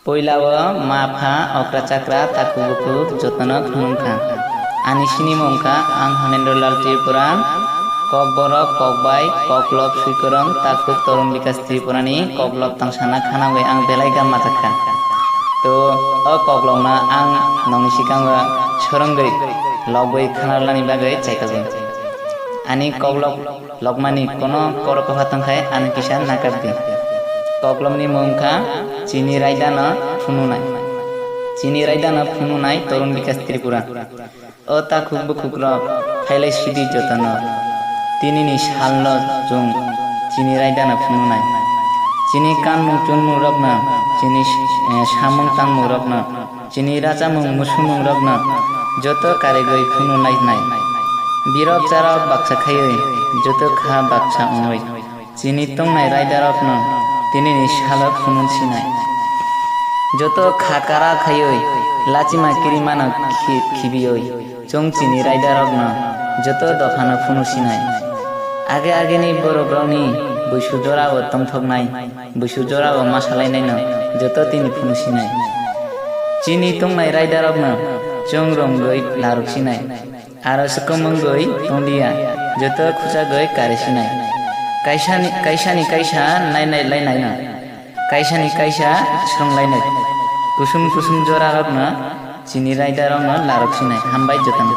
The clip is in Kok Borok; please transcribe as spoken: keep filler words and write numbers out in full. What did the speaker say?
Puila o ma pha, okra chakra, takhuk bukhuk jotono khulumkha. Ani sinimung kha ang Honendra Lal Tripura, kokborok, kokbai, koklop, suikorong, takhuk Torun Bikas Tripura ni koklop tangsana khanagwi ang belai gam majakha. To o koklopno ang nokni swkango swrwngwi logwi khanarlani bagwi chaikhago. Ani koklop lokmani kono koro kokha tongkhai ani kisa nakar di. Koklopni mung kha chini raidano phununai. Chini raidano phununai Torun Bikas Tripura. O takhuk bukhukrok phailai sidi jotono. Tinini salno chwng chini raidano phununai. Chini kanmung chunmungrokno, chini, eh, samung tangmungrokno, chini rachamung musumungrokno joto karigwi phununai nai. Birok charok baksa khaiwi joto kha baksa wngwi. Chini tongnai raidarokno tinini salo phunun sinai. Joto kha kara khaiwi lachima kirimano khi-, khibiwi chwng chini raidarokno joto dophano phunu sinai. Age ageni borokrokni buisu jorao tongthoknai, buisu jorao masalainaino joto tini phunu sinai. Chini tongnai raidarokno chwng rwngwi larwk sinai. Aro swkang wngwi tonglia, joto khuchagwi kari sinai. Kaisani, kaisani kaisa nainai lainaino, kaisani kaisa srwnglainai. Kusum kusum jorarokno chini raidarokno larwk sinai. Hambai jotono.